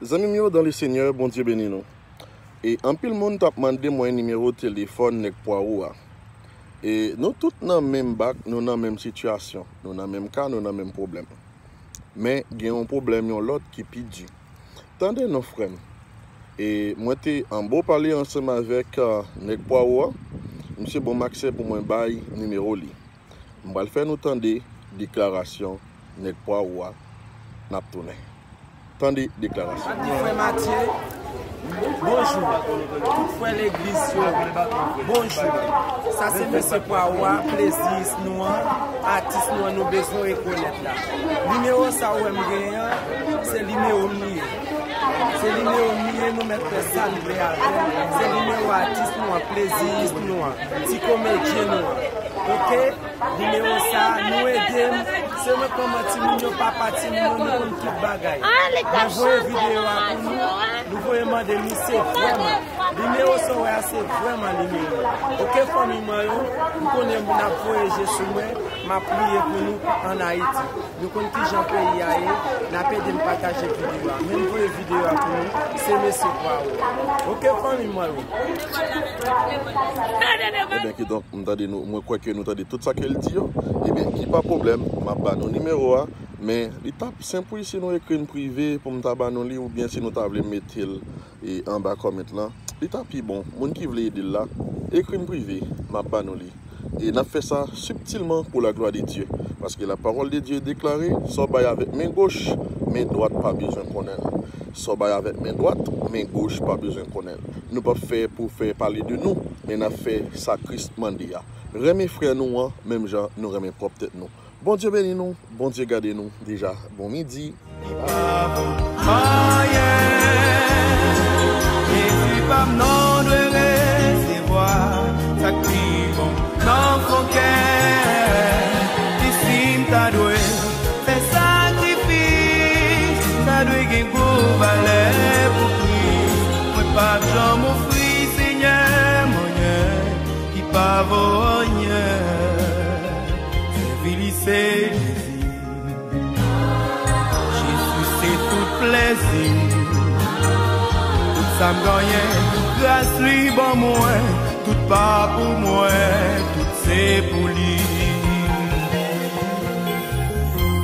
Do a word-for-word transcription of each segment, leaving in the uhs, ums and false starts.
Zanmi m yo dan le Senyè, Bondye beni nou. E anpil moun t ap mande mwen nimewo telefòn nèg Pwawo a. E nou tout nan menm bak, nou nan menm sitiyasyon, nou nan menm ka, nou nan menm pwoblèm. Men gen yon pwoblèm yon lòt ki pi di. Tande non, frè m. E mwen te anbo pale ansanm avèk, ah, nèg Pwawo a. Misye ban m aksè pou mwen bay nimewo li. M pral fè nou tande deklarasyon nèg Pwawo a. N ap tounen. Tande deklarasyon. Frè Matye, bonjou. Tout frè legliz yo, bonjou. Sa se mesye Pwawo a, pleziyis nou an, atis nou an, nou bezwen rekonèt la. Nimewo sa ou wè m genyen an, se nimewo m li ye. Se nimewo m li ye, nou mèt fè sa n vle avè l. Se nimewo atis nou an, pleziyis nou an, ti komedyen nou an. Oke? Nimewo sa, nou ede m. Se mwen k manman timoun yo, papa timoun yo, nou konn tout bagay. Mwen voye videyo a pou nou, nou voye mande misye vrèman. Nimewo sa w wè a, se vrèman nimewo m. Oke, fanmi mwen yo, m konnen moun ap voye je sou mwen, m ap priye pou nou an Ayiti. Nou konn kijan peyi a ye, n ap ede m pataje videyo a. Men m voye videyo a pou nou, se mesye Pwawo a. Oke, fanmi mwen yo. Ebyen, kidonk, m tande nou, mwen kwè ke nou tande tout sa ke l di yo. Ebyen, ki pa pwoblèm, m ap ba nou nimewo a, men li t ap senp wi si nou ekri m prive pou m ta ba nou li, oubyen si nou ta vle mete l, e, anba kòmant lan, li t ap pi bon. Moun ki vle ede l la, ekri m prive, m ap ba nou li. E n ap fè sa sibtilman pou la glwa de Dye. Paske la pawòl de Dye deklare, sa w bay avèk men goch, men dwat pa bezwen konnen l. Sa w bay avèk men dwat, men goch pa bezwen konnen l. Nou p ap fè pou fè pale de nou, men n ap fè sa Kris mande a. Renmen frè nou an, menm jan nou renmen pwòp tèt nou. Bondye beni nou, Bondye gade nou deja. Bon midi. Li pa vo anyen. Jezi pa m non dwe resevwa sa k pi bon nan fon kè. E si m ta dwe fè sakrifis, sa dwe gen gwo valè pou Kris. Mwen p ap janm ofri Senyè m anyen ki pa vo anyen. Sèvi li se Jezi. Jezi se tout plèzi. Tout sa m genyen, gras li ban mwen. Tout pa pou mwen, tout se pou li.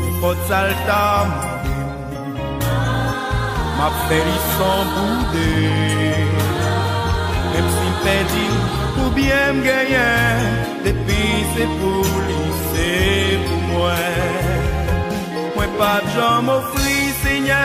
Nenpòt sa l ta mande m, m ap fè li san boude. Menm si m pèdi oubyen m genyen, depi se pou li, se pou mwen. Mwen p ap janm ofri Senyè